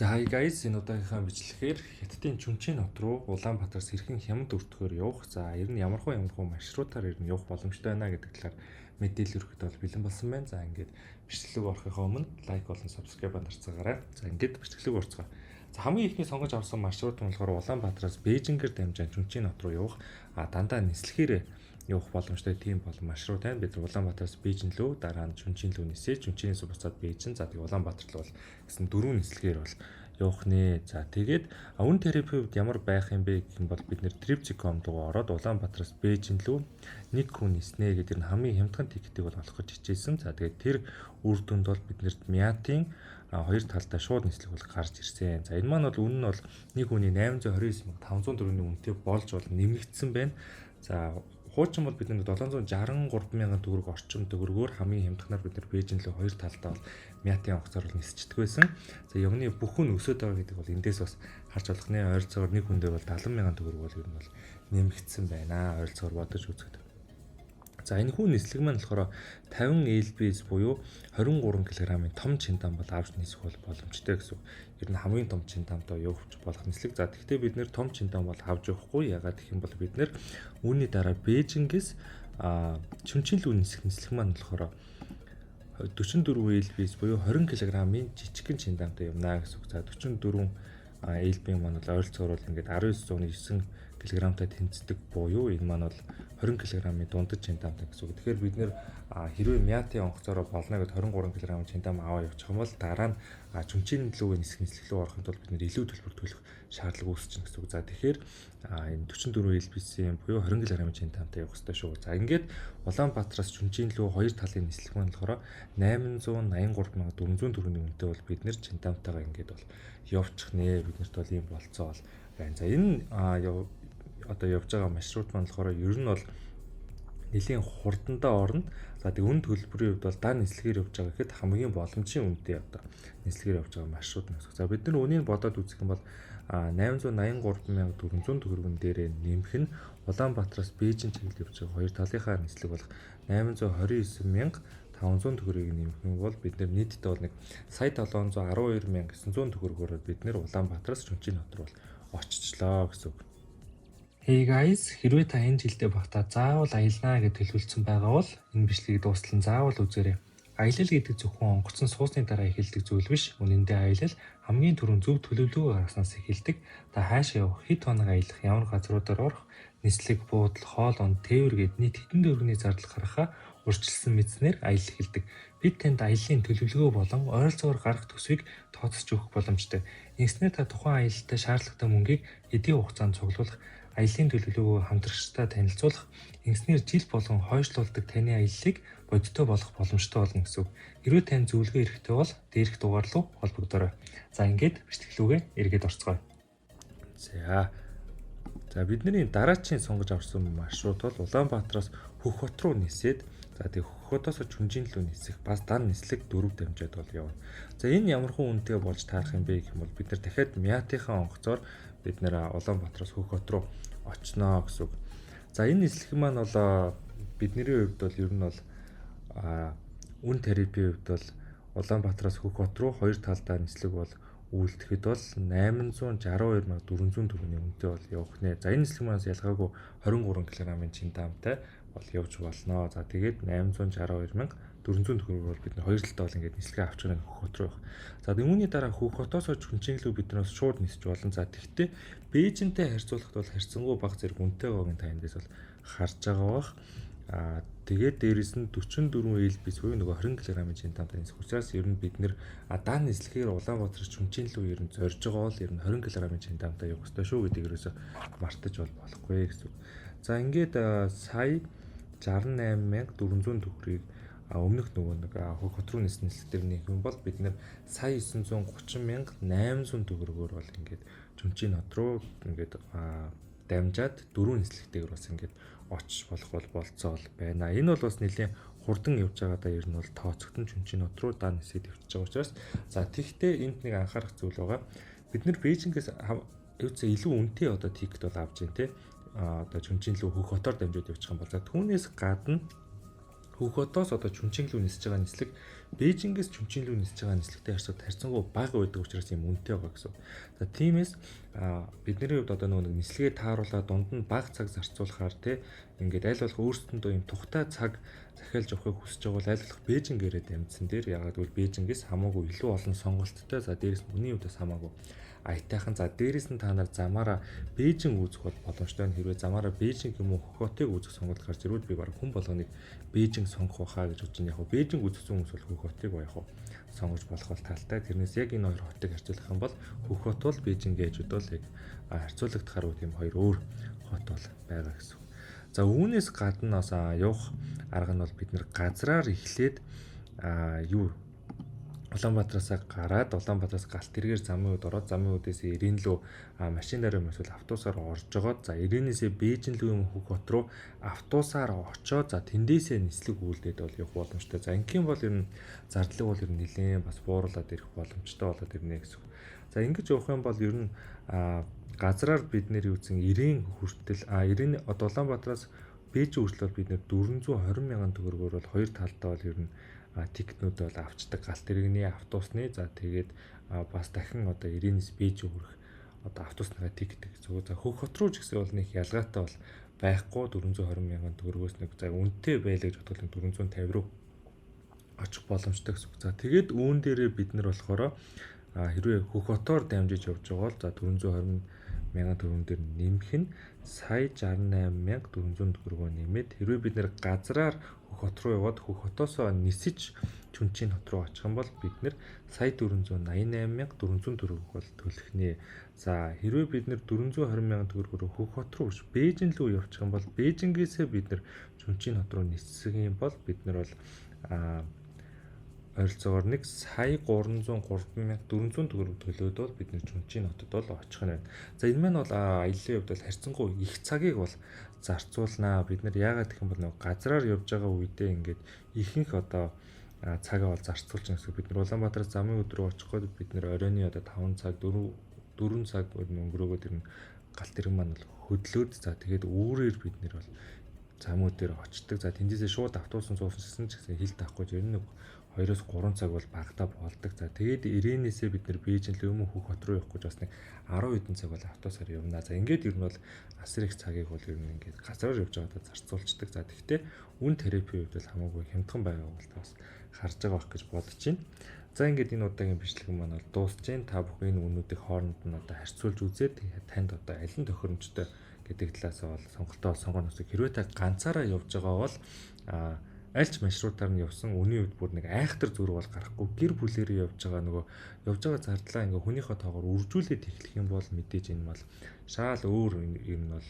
За, hi guys, энэ удаагийнхаа бичлэгээр Хятадын Чүнчийн хот руу Улаанбаатараас хэрхэн хямд өртгөөр явах, за ер нь ямархуу маршрутаар ер нь явах боломжтой байна гэдэг талаар мэдээлэл өгөхөд бол бэлэн болсон байна. За, ингээд бичлэг орохынхоо өмнө like болон subscribe дарцгаарай. За, ингээд бичлэг орцгоо. За, хамгийн эхний сонгож авсан маршрут нь болохоор Улаанбаатараас Бээжингээр дамжин Чүнчийн хот руу явах, а дандаа нислэгээр явах боломжтой тийм бол маршрут байна. Бид Улаанбаатараас Бээжин лүү, дараа нь Чүнчийн лүү нисээ, Чүнчинээс буцаад Бээжин, за тэгээ Улаанбаатар руу бол гэсэн дөрвөн нислэгээр бол явах нэ. За, тэгээд үн тарифын хувьд ямар байх юм бэ гэх юм бол бид нэр Trip.com руу ороод Улаанбаатараас Бээжин лүү нэг хүн ниснэ гэдэг нь хамгийн хямдхан ticket ийг бол олох гэж хичээсэн. За, тэгээд тэр үр дүнд бол биднэрт Мятын хоёр талдаа шууд нислэг бол гарч ирсэн. За, энэ маань бол үнэ нь бол нэг хүний 829,500 төгрөгийн үнэтэй болж бол нэмэгдсэн байна. За, хуучин бол бид нэг 763 мянган төгрөг орчим төгрөгөөр хамгийн хямдханаар бид нар Бээжин лүү хоёр талдаа бол Мятын онгоцоор бол нисчдэг байсан. За, явны бүх нь өсөд байгаа гэдэг бол эндээс бас харж болох нэ. Ойролцоогоор нэг хүн дээр бол 70 мянган төгрөг бол ер нь бол нэмэгдсэн байна. Ойролцоогоор бодож үзэхэд. За, энэ хүн нислэг маань болохоор 50 LBS буюу 23 кг-ын том чиндам бол авч нисэх бол боломжтой гэсэн үг. Ер нь хамгийн том чиндамтай явж болох нислэг. За, тэгвэл бид нэр том чиндам бол авч явахгүй. Ягаад гэх юм бол бид нэр үүний дараа Бээжингээс Чүнчин лүү нисэх нислэг маань болохоор 44 LBS буюу 20 кг-ын жижигхэн чиндамтай явна гэсэн үг. За, 44 LB маань бол ойролцоогоор бол ингээд 19.9 кг-тай тэнцдэг буюу энэ маань бол 20 кг-ын дундаж чиндамтай гэсэн үг. Тэгэхээр бид нэр хэрвээ Мятын онгоцоороо болно гэд 23 кг чиндам аваа явчих юм бол дараа нь Чүнчийн лүүгээ нисэх нислэг рүү орохын тулд бид нэр илүү төлбөр төлөх шаардлага үүсчихнэ гэсэн үг. За, тэгэхээр энэ 44 LBC буюу 20 кг чиндамтай явах хэрэгтэй шүү. За, ингээд Улаанбаатараас Чүнчийн лүү хоёр талын нислэг маань болохоор 883,400 төгрөгийн үнэтэй бол бид нэр чиндамтайгаа ингээд бол явчих нэ. Биднэрт бол ийм болцоо бол байна. За, энэ одоо явж байгаа маршрут маань болохоор ер нь бол нэлийн хурдандаа орно. За, тэг үн төлбөрийн хувьд бол дан нислэгээр явж байгаа гэхэд хамгийн боломжийн үнэтэй одоо нислэгээр явж байгаа маршрут нь. За, бид нар үнийг бодоод үзэх юм бол 883,400 төгрөгөн дээрээ нэмэх нь Улаанбаатараас Бээжин чиглэл явж байгаа хоёр талынхаа нислэг болох 829,500 төгрөгийг нэмэх юм бол бид нэр нийтдээ бол нэг сая 712,900 төгрөгөөр бид нэр Улаанбаатараас Чүнчийн хот руу очичлоо гэсэн үг. Hey guys, хэрвээ та энэ жилдээ багтаа заавал аялнаа гэж төлөвлөсөн байгаа бол энэ бичлэгийг дуустал нь заавал үзээрэй. Аялал гэдэг зөвхөн онгоцон суусны дараа эхэлдэг зүйл биш. Үнэн дээр аялал хамгийн түрүүнд зөв төлөвлөгөө гаргаснаас эхэлдэг. Та хаашаа явах, хэд хоног аялах, ямар газруудаар орох, нислэг, буудал, хоол унд, тээвэр гээд нийт хэдэн төгрөгийн зардал гаргахаа урьдчилсан мэдснээр аялал эхэлдэг. Бид танд аяллаа төлөвлөгөө болон ойролцоогоор гарах төсвийг тооцож өгөх боломжтой. Ингэснээр та тухайн аялалтай шаардлагатай мөнгийг хэдийн хугацаанд цуглуулах, аяллаа төлөвлөгөөгөө хамтрагчтай танилцуулах, ингэснээр жил болгон хойшлуулдаг таны аяллыг бодиттой болгох боломжтой болно гэсэн үг. Хэрвээ танд зөвлөгөө хэрэгтэй бол дээрх дугаар руу холбогдорой. За, ингээд бичлэг лүүгээ эргээд орцгоё. За. За, бидний дараачийн сонгож авсан маршрут бол Улаанбаатараас Хөх хот руу нисээд, за тэгээ Хөх хотоос Чүнжин лүү нисэх бас дан нислэг дөрөв дамжаад бол явна. За, энэ ямархуу үнэтэй болж таарах юм бэ гэх юм бол бид нар дахиад Мятынхаа онгоцоор бид нэр Улаанбаатараас Хөх хот руу очноо гэсэн үг. За, энэ нислэг маань бол бидний хувьд бол ер нь бол үн тарифын хувьд бол Улаанбаатараас Хөх хот руу хоёр талдаа нислэг бол үйлдэхэд бол 862,400 төгрөгийн үнэтэй бол явах нэ. За, энэ нислэг маань ялгаагүй 23 кг-ын чиндаамтай бол явж болно. За, тэгээд 862,400 төгрөг бол бид нар хоёр талдаа бол ингээд нислэгээ авч байгаа Хөх хот руу явах. За, үүний дараа Хөх хотоос Чүнчийн лүү бид нараас шууд нисэж болно. За, тэгвэл Бээжинтэй харьцуулахад бол харьцангуй бага зэрэг үнэтэй байгааг та эндээс бол харж байгаа бах. Аа, тэгээд дээрэс нь 44 LB буюу нөгөө 20 кг-ын чинтамтай нисэх учраас ер нь бид нэр дан нислэгээр Улаанбаатар Чүнчийн лүү ер нь зорж байгаа бол ер нь 20 кг-ын чинтамтай явах ёстой шүү гэдгийг ерөөсө мартаж бол болохгүй гэсэн үг. За, ингээд сая 68,400 төгрөгийг өмнөх нөгөө нэг Хөх хот руу нисэх нислэг дээр нэх юм бол бид нэр сая 930,800 төгрөгөөр бол ингээд Чүнчийн хот руу ингээд дамжаад дөрвөн нислэгтэйгэр бас ингээд очиж болох бол болцоо бол байна. Энэ бол бас нэлийн хурдан явж байгаадаа ер нь бол тооцогдсон Чүнчийн хот руу дан нисээд явчихж байгаа учраас. За, тэгтээ энд нэг анхаарах зүйл байгаа. Бид нэр Бээжингээс юуцаа илүү үнэтэй одоо ticket бол авч जैन те. А одоо Чүнчийн лүү Хөх хотоор дамжаад явчих юм бол, за, түүнээс гадна Хөх хотоос одоо Чүнчин рүү нисэж байгаа нислэг Бээжингээс Чүнчин рүү нисэж байгаа нислэгтэй харьцаад харьцангуй бага байдаг учраас юм үнэтэй байгаа гэсэн. За, тиймээс бидний хувьд одоо нөгөө нэг нислэгээ тааруулаад дунд нь бага цаг зарцуулахаар, те, ингээд аль болох өөрсдөндөө юм тухтай цаг захиалж явахыг хүсэж байгаа бол аль болох Бээжингээрээ дамжсан дээр. Яагаад гэвэл Бээжингээс хамаагүй илүү олон сонголттой, за, дээрээс нь үнийн хувьд бас хамаагүй аятайхан. За, дээрээс нь та нар замаараа Бээжин үзэх бол боломжтой нь. Хэрвээ замаараа Бээжин юм уу Хөх хотыг үзэх сонголт гарч ирвэл би бараг хүн болгоныг Бээжин сонгох байхаа гэж бодож байна. Яг Бээжин үзсэн хүмүүс бол Хөх хотыг яг сонгож болох бол талтай. Тэрнээс яг энэ хоёр хотыг харьцуулах юм бол Хөх хот бол Бээжин гэж бодвол яг харьцуулагдахаар тийм хоёр өөр хот бол байгаа гэсэн. За, үүнээс гадна бас явах арга нь бол бид нар газраар эхлээд юу Улаанбаатараас гараад, Улаанбаатараас галт тэргээр замын үд ороод, замын үдээс Эрен лүү машинаар юм эсвэл автобусаар орж жогоод, за, Эренээсээ Бээжин лүү юм Хөх хот руу автобусаар очоод, за, тэндээсээ нислэг үйлдээд бол явах боломжтой. За, ингийн бол ер нь зардлаг бол ер нь нэлээд бас бууруулад ирэх боломжтой болоод ирнэ гэсэн. За, ингэж явах юм бол ер нь газраар бид нэр үзэн 90 хүртэл 90 одоо Улаанбаатараас Бээжин хүртэл бол бид нэр 420 мянган төгрөгөөр бол хоёр талдаа бол ер нь ticket нүүд бол авчдаг, галт тэрэгний, автобусны, за, тэгээд бас дахин одоо 90-ээс Бээжин хүрэх одоо автобусныхаа ticket гэж зүг. За, Хөх хот руу ч гэсэн бол нэг ялгаатай бол байхгүй, 420 мянган төгрөгөөс нэг, за, үнэтэй байлаа гэж бодвол 450 руу очих боломжтой гэсэн үг. За, тэгээд үүн дээрээ бид нар болохоор хэрвээ Хөх хотоор дамжиж явж байгаа бол, за, 420 мянган төгрөгөн дээр нэмэх нь сая 68 400 төгрөгөө нэмээд, хэрвээ бид нар газраар Хөх хот руу яваад Хөх хотоосоо нисэж Чүнчийн хот руу очих юм бол бид нар сая 488 400 төгрөг бол төлөх нэ. За, хэрвээ бид нар 420 мянган төгрөгөөр Хөх хот руу биш, Бээжин рүү явчих юм бол Бээжингээсээ бид нар Чүнчийн хот руу нисэх юм бол бид нар бол ойролцоогоор нэг сая 303 400 төгрөг төлөөд бол бид нар Чүнчийн хотод бол очих нь байна. За, энэ маань бол аяллаа хувьд бол харьцангуй их цагийг бол зарцуулнаа. Бид нар яагаад гэх юм бол нэг газраар явж байгаа үедээ ингээд ихэнх одоо цагаа бол зарцуулж байгаа гэсэн. Бид нар Улаанбаатараас замын өдрөө очих гээд бид нар оройн одоо 5 цаг, 4 4 цаг өнгөрөөгөөд ер нь галт тэрэг маань бол хөдлөөд, за, тэгээд үүрээр бид нар бол замууд дээр очдог. За, тэндээсээ шууд автобусан суусан ч гэсэн хил таахгүй ер нь нэг 2-оос 3 цаг бол багадаа болдог. За, тэгээд Эренээсээ бид нар Бээжин лүү юм Хөх хот руу явах гэж бас нэг 10 хэдэн цаг бол автобусаар явна. За, ингээд ер нь бол асар их цагийг бол ер нь ингээд газраар явж байгаадаа зарцуулцдаг. За, тэгвэл үн тарифын хувьд бол хамаагүй хямдхан байгаа бол та бас харж байгаа байх гэж бодож байна. За, ингээд энэ удаагийн бичлэг маань бол дуусж байна. Та бүхэн энэ үнүүдийг хооронд нь одоо харьцуулж үзээд танд одоо аль нь тохиромжтой гэдэг талаас бол сонголтоо сонгоно гэсэн. Хэрвээ та ганцаараа явж байгаа бол альч маршрутаар нь явсан үнийн хувьд бүр нэг айхтар зөрүү бол гарахгүй. Гэр бүлээрээ явж байгаа, нөгөө явж байгаа зардлаа ингээ хүнийхээ тоогоор үржүүлээд эхлэх юм бол мэдээж энэ бол шаал өөр юм нь бол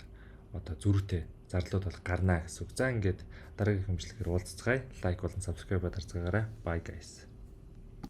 одоо зөрүүтэй зарлууд бол гарна гэсэн үг. За, ингээд дараагийн бичлэгээр уулзацгаая. Like болон subscribe дарцгаагаарай. Bye, guys.